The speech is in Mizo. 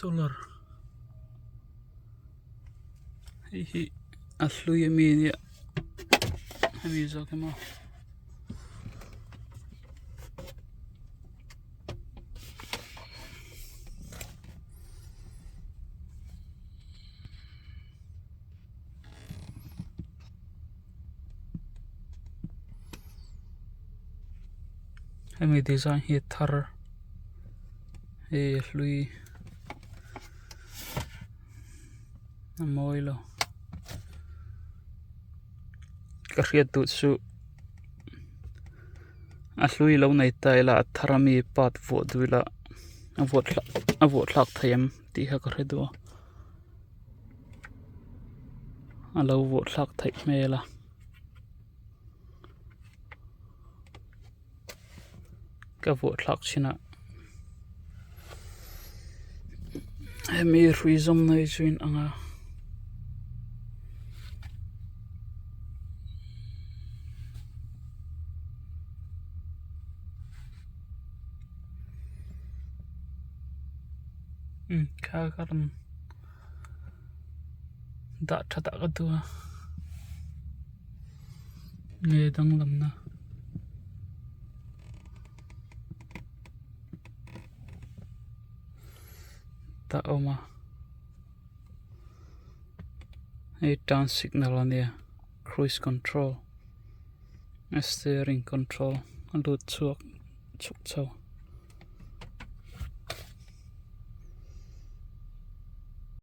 Solar hei hi a hlui ami ania hemi zawk hi maw. Hemi design hi a thar hei a hlui a mawi lo ka hriat duh chu a hlui lo nei ta ila a thar ami part vuah duh ila a vuah thlak a vuah thlak thei em tih kha ka hre duh a. A lo vuah thlak theih hmel a ka vuah thlak chin ah hemi hrui zawm na hi chu in ang a. Kha ka rawn dah tha tak a duh a nge danglamna tah a awm a hei turn signal a nia cruise control steering control a lut chhuak chhuk chho.